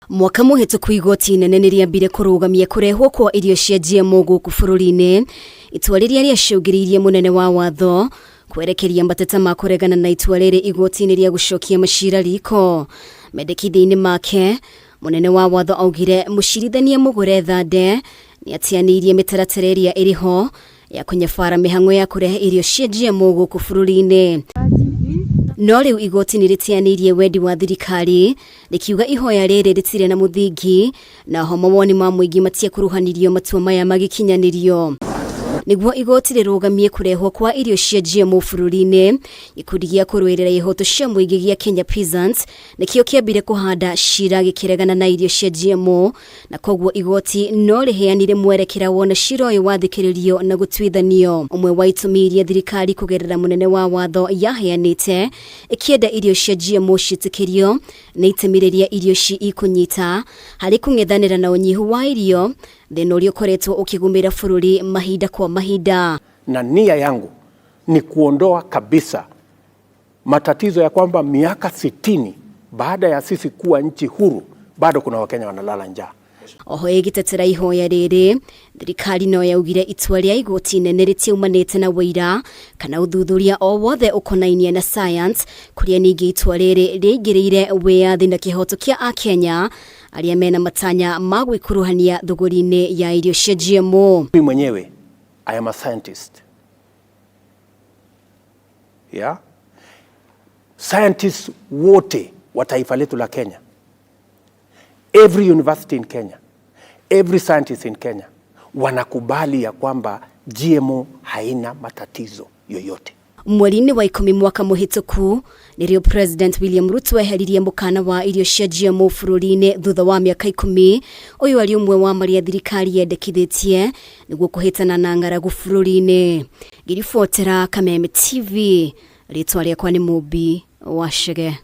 Mwaka mũhĩtũku igoti inene nĩ rĩambire kũrũgamia kũrehwo kwa irio cia GMO gũkũ bũrũri-inĩ, itua rĩrĩa rĩacũngĩrĩirie mũnene wa watho kwerekeria mateta ma kũregana na itua rĩrĩ igoti-inĩ rĩa gũcokia macira riko. Mendekithia-inĩ make, mũnene wa watho augire mũcirithania Mũgũre Thande nĩ atianĩirie mĩtaratara ĩrĩa ĩrĩ ho ya kũnyabara mĩhang'o ya kũrehe irio cia GMO gũkũ bũrũri-inĩ. No rĩu igoti nĩ rĩteanĩirie wendi wa thirikari rĩkiuga ihoya rĩrĩ rĩtirĩ na mũthingi na oho mawoni ma mũingĩ matiakuruhanirio matua maya magĩkinyanĩrio. Nĩguo igoti rĩrũgamie kũrehwo kwa irio cia GMO bũrũri-inĩ, gĩkundi gĩa kũrũĩrĩra ihoto cia mũingĩ gĩa Kenya Peasants nĩkĩo kĩambire kũhanda cira gĩkĩregana na irio cia GMO na koguo igoti no rĩheanire mwerekera wona cira ũyũ wathikĩrĩrio na gũtuithanio. Ũmwe wa itũmi iria thirikari kũgerera mũnene wa watho yaheanĩte ĩkĩenda irio cia GMO ciĩtĩkĩrio nĩ itemi rĩrĩa irio ici ikũnyita harĩ kũng'ethanĩra na ũnyihu wa irio, thĩna ũrĩa ũkoretwo ũkĩgũmĩra bũrũri mahinda kwa mahinda. Na nia yangu ni kuondoa kabisa matatizo ya kwamba miaka 60 baada ya sisi kuwa nchi huru bado kuna Wakenya wanalala njaa. Oho ĩgĩtetera ihoya rĩrĩ, thirikari no yaugire itua rĩa igoti inene rĩtiaumanĩte na wũira kana ũthuthuria o wothe ũkonainie na science, kũrĩa ningĩ itua rĩrĩ rĩaingĩrĩire wĩyathi na kĩhoto kĩa Akenya arĩa mena matanya ma gwĩkuruhania thũgũri-inĩ ya irio cia GMO. Mimi mwenyewe I am a scientist. Yeah? Scientists wote wa taifa letu la Kenya, every university in Kenya, every scientist in Kenya wanakubali ya kwamba GMO haina matatizo yoyote. Mweri-inĩ wa ikũmi mwaka mũhĩtũku nĩrĩo President William Ruto eheririe mũkana wa irio cia GMO bũrũri-inĩ thutha wa mĩaka ikũmi. Ũyũ arĩ ũmwe wa marĩa thirikari yendekithĩtie nĩguo kũhĩtana na ng'aragu bũrũri-inĩ. Ngĩribotera Kameme TV, rĩtwa rĩakwa nĩ Mũmbi wa Chege.